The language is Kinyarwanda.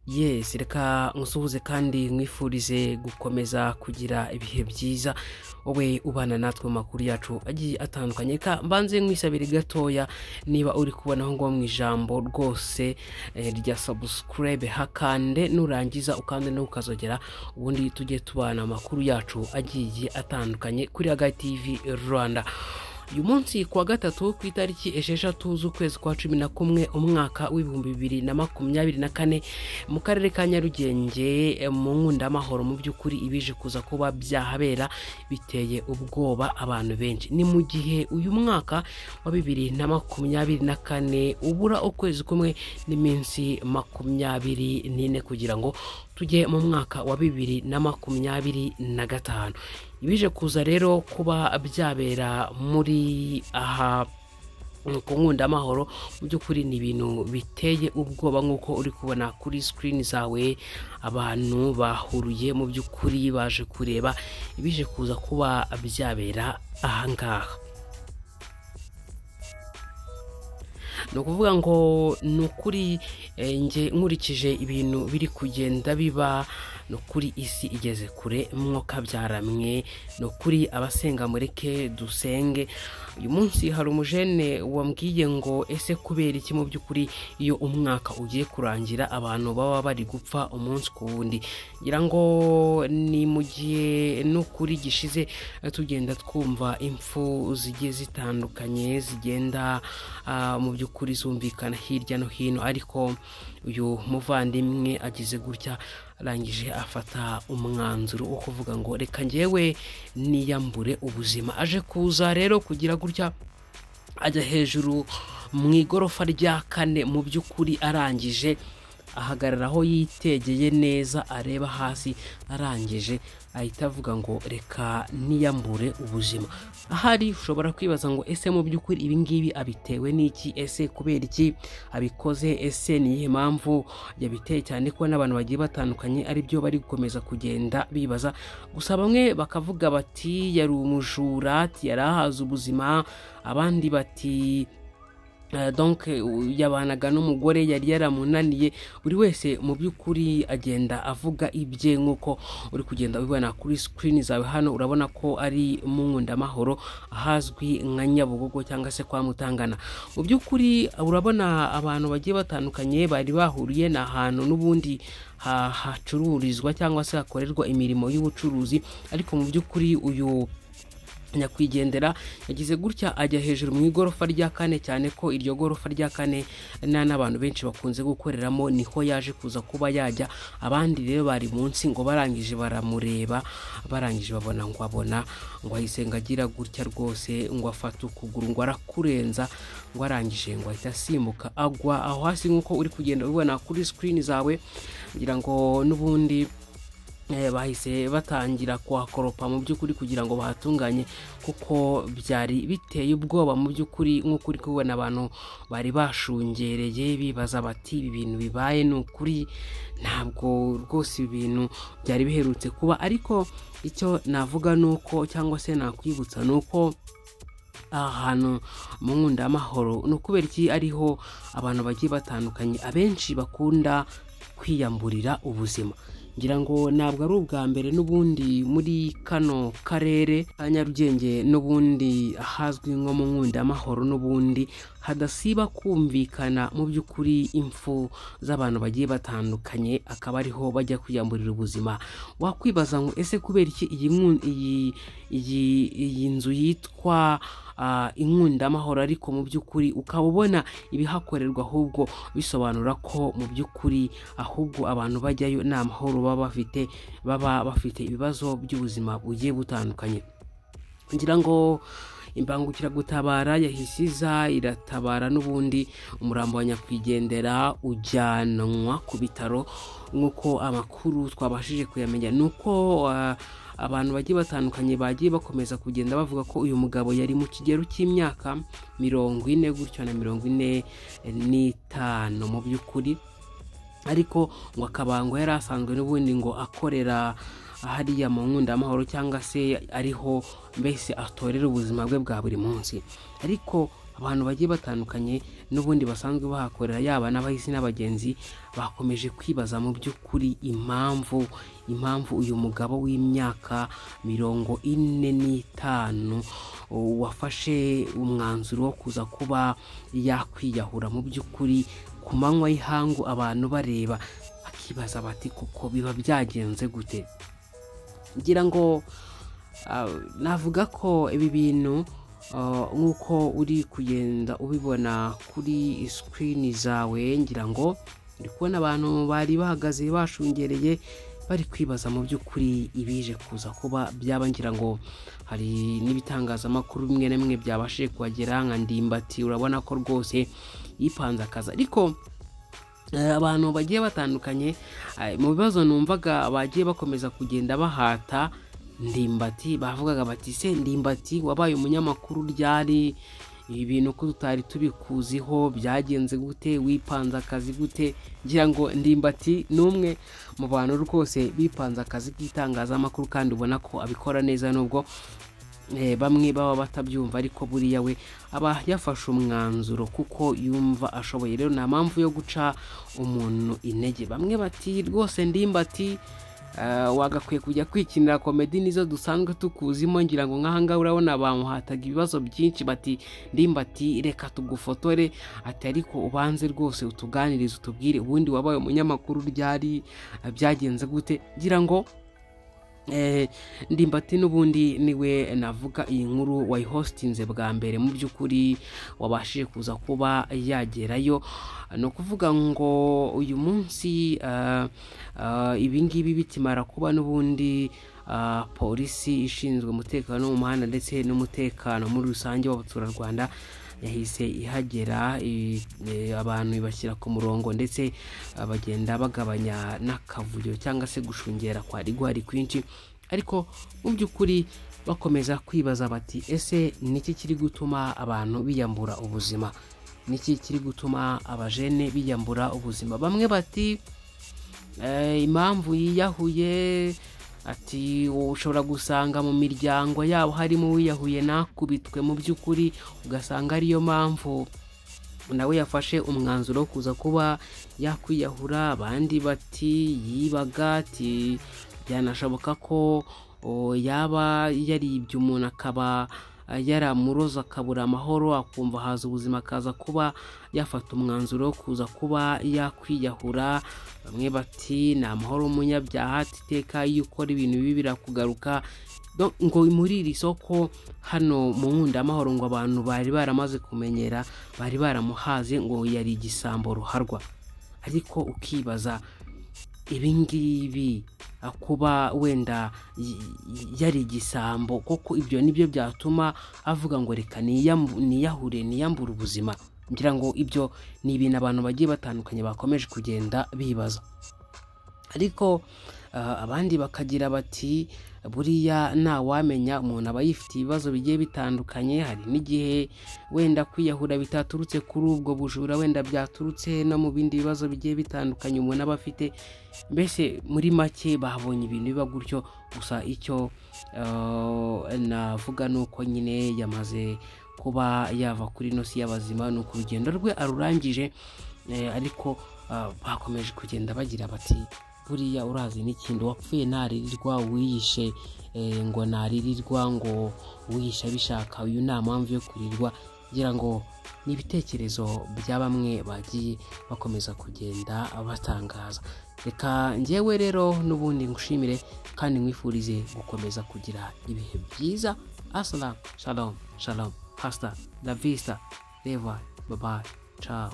Yes, reka nkusuhuze kandi nkwifurize gukomeza kugira ibihe byiza, wowe ubana natwe mu makuru yacu agiye atandukanye. Reka mbanze nkwisabire gatoya, niba uri kubona aho ngaho mu ijambo rwose rya subscribe hakande, nurangiza ukande no ukazogera, ubundi tujye tubana amakuru yacu agiye atandukanye kuri Hagai TV Rwanda. Uyu munsi kuwa gatatu ku itariki 6 z'ukwezi kwa 11 umwaka w'2024 mu karere ka Nyarugenge mu Nkundamahoro, mu by'ukuri ibije kuza kuba byahabera biteye ubwoba abantu benshi. Ni mu gihe uyu mwaka wa 2024 ubura ukwezi kumwe n'iminsi 24 kugira ngo tujye mu mwaka wa 2025. Ibije kuza rero kuba byabera muri aha ku Nkundamahoro mu by'ukuri ni ibintu biteye ubwoba, nk'uko uri kubona kuri screen zawe. Abantu bahuruye mu by'ukuri baje kureba ibije kuza kuba byabera ahangaha. Ni ukuvuga ngo ni ukuri nge nkurikije ibintu biri kugenda biba, ni ukuri isi igeze kure mwoka byaramwe. Ni ukuri abasenga mureke dusenge. Uyu munsi hari umujene wambwiye ngo ese kubera iki mu by'ukuri iyo umwaka ugiye kurangira abantu baba bari gupfa umunsi ku wundi? Ngira ngo ni mu gihe n'ukuri gishize tugenda twumva impfu zigiye zitandukanye zigenda mu by'ukuri zumvikana hirya no hino, ariko uyu muvandimwe agize gutya arangije afata umwanzuro wo kuvuga ngo reka njyewe niyambure ubuzima. Aje kuza rero kugira gutya ajya hejuru mu igorofa rya 4 mu by'ukuri, arangije ahagarara aho yitegeye neza areba hasi, arangije ahita avuga ngo reka niyambure ubuzima. Ahari ushobora kwibaza ngo ese mu by'ukuri ibi ngibi abitewe n'iki? Ese kubera iki abikoze? Ese ni iyihe mpamvu yabiteye? Cyane ko n'abantu bagiye batandukanye ari byo bari gukomeza kugenda bibaza. Gusa bamwe bakavuga bati yari umujura, yari ahaze ubuzima, abandi bati donc yabanaga n'umugore yari yaramunaniye. Buri wese mu by'ukuri agenda avuga ibye nk'uko uri kugenda ubibona kuri screen zawe hano. Urabona ko ari mu Nkundamahoro ahazwi nka Nyabugogo cyangwa se kwa Mutangana. Mu by'ukuri urabona abantu bagiye batandukanye bari bahuriye na ahantu n'ubundi hacururizwa cyangwa se hakorerwa imirimo y'ubucuruzi, ariko mu by'ukuri uyu nyakwigendera yagize gutya ajya hejuru mu igorofa rya 4, cyane ko iryo gorofa rya 4 n'abantu benshi bakunze gukoreramo, niho yaje kuza kuba yajya. Abandi rero bari munsi ngo barangije baramureba, barangije babona ngo abona ngo ahise ngo agira gutya rwose ngo afate ukuguru ngo arakurenza, ngo arangije ngo ahita asimbuka agwa aho hasi nk'uko uri kugenda ubibona kuri screen zawe. Ngira ngo n'ubundi bahise batangira kuhakoropa mu by'ukuri kugira ngo bahatunganye, kuko byari biteye ubwoba mu by'ukuri. Nk'uko uri kubona abantu bari bashungereye bibaza bati ibi bintu bibaye ni ukuri, ntabwo rwose ibi bintu byari biherutse kuba. Ariko icyo navuga nuko cyangwa se nakwibutsa nuko ahantu mu Nkundamahoro ni ukubera iki ariho abantu bagiye batandukanye abenshi bakunda kwiyamburira ubuzima. Ngira ngo ntabwo ari ubwa mbere n'ubundi muri kano karere ka Nyarugenge n'ubundi ahazwi nko mu Nkundamahoro n'ubundi hadasiba kumvikana mu by'ukuri impfu z'abantu bagiye batandukanye, akaba ariho bajya kwiyamburira ubuzima. Wakwibaza ngo ese kubera iki iyi nzu yitwa Inkundamahoro, ariko mu by'ukuri ukaba ubona ibihakorerwa ahubwo bisobanura ko mu by'ukuri ahubwo abantu bajyayo nta mahoro baba bafite, baba bafite ibibazo by'ubuzima bugiye butandukanye. Ngira ngo imbangukiragutabara yahise iza iratabara n'ubundi umurambo wa nyakwigendera ujyanwa ku bitaro, nk'uko amakuru twabashije kuyamenya. Nuko abantu bagiye batandukanye bagiye bakomeza kugenda bavuga ko uyu mugabo yari mu kigero cy'imyaka 40 gutyo na 45 mu by'ukuri, ariko ngo akaba ngo yari asanzwe n'ubundi ngo akorera hariya mu Nkundamahoro cyangwa se ariho mbese atorera ubuzima bwe bwa buri munsi. Ariko Abantu bagiye batandukanye n'ubundi basanzwe bahakorera, yaba n'abahisi n'abagenzi, bakomeje kwibaza mu by'ukuri impamvu uyu mugabo w'imyaka 45 wafashe umwanzuro wo kuza kuba yakwiyahura mu by'ukuri ku manywa y'ihangu, abantu bareba bakibaza bati kuko biba byagenze gute. Ngira ngo navuga ko ibi bintu nk'uko uri kugenda ubibona kuri screen zawe, ngira ngo uri kubona abantu bari bahagaze bashungereye bari kwibaza mu by'ukuri ibije kuza kuba byaba. Ngira ngo hari n'ibitangazamakuru bimwe na bimwe byabashije kuhagera nka Ndimbati, urabona ko rwose yipanze akazi. Ariko abantu bagiye batandukanye mu bibazo numvaga bagiye bakomeza kugenda bahata Ndimbati, bavugaga bati se Ndimbati wabaye umunyamakuru ryari? Ibi bintu ko tutari tubikuziho byagenze gute? Wipanze akazi gute? Ngira ngo Ndimbati ni umwe mu bantu rwose bipanze akazi k'itangazamakuru, kandi ubona ko abikora neza, nubwo bamwe baba batabyumva, ariko buriya we aba yafashe umwanzuro kuko yumva ashoboye. Rero nta mpamvu yo guca umuntu intege. Bamwe bati rwose Ndimbati wagakwiye kujya kwikinira komedi, nizo dusanzwe tukuzimo. Ngira ngo nk'ahangaha urabona bamuhataga ibibazo byinshi, bati Ndimbati reka tugufotore, ati ariko ubanze rwose utuganirize utubwire ubundi wabaye umunyamakuru ryari, byagenze gute. Ngira ngo Ndimbati n'ubundi niwe navuga iyi nkuru wayihostinze bwa mbere mu by'ukuri wabashije kuza kuba yagerayo. Ni ukuvuga ngo uyu munsi ibi ngibi bikimara kuba, n'ubundi polisi ishinzwe umutekano wo mu muhanda ndetse n'umutekano muri rusange w'abaturarwanda yahise ihagera, abantu ibashyira ku murongo, ndetse bagenda bagabanya n'akavuyo cyangwa se gushungera kwari guhari kwinshi. Ariko mu by'ukuri bakomeza kwibaza bati ese niki kiri gutuma abantu biyambura ubuzima? Niki kiri gutuma abajene biyambura ubuzima? Bamwe bati impamvu yiyahuye, ati ushobora gusanga mu miryango yabo harimo uwiyahuye nakubitwe mu by'ukuri, ugasanga ariyo mpamvu nawe yafashe umwanzuro wo kuza kuba yakwiyahura. Abandi bati yibaga, ati byanashoboka ko yaba yaribye umuntu akaba yaramuroza akabura amahoro, akumva haza ubuzima akaza kuba yafata umwanzuro wo kuza kuba yakwiyahura. Bamwe bati ni amahoro umunyabyaha, iteka iyo ukora ibintu bibi birakugaruka. Ngo muri iri soko hano mu Nkundamahoro ngo abantu bari baramaze kumenyera, bari baramuhaze ngo yari igisambo ruharwa. Ariko ukibaza ibi ngibi kuba wenda yari igisambo koko ibyo nibyo byatuma avuga ngo reka niyahure niyambure ubuzima? Ngira ngo ibyo ni ibintu abantu bagiye batandukanye bakomeje kugenda bibaza. Ariko abandi bakagira bati buriya ntawamenya, umuntu aba yifitiye ibibazo bigiye bitandukanye, hari n'igihe wenda kwiyahura bitaturutse kuri ubwo bujura, wenda byaturutse no mu bindi bibazo bigiye bitandukanye umuntu aba afite. Mbese muri make babonye ibintu biba gutyo. Gusa icyo navuga ni uko nyine yamaze kuba yava kuri ino si y'abazima, ni uko urugendo rwe arurangije. Ariko bakomeje kugenda bagira bati buriya urazi n'ikindi, wapfuye ntaririrwa, wiyishe ngo naririrwa, ngo wiyishe abishaka, uyu nta mpamvu yo kurirwa. Ngira ngo ni ibitekerezo bya bamwe bagiye bakomeza kugenda batangaza. Reka njyewe rero n'ubundi ngushimire kandi nkwifurize gukomeza kugira ibihe byiza. Asalamu, shalom, shalom, hasta la vista, reva, bye bye, ciao.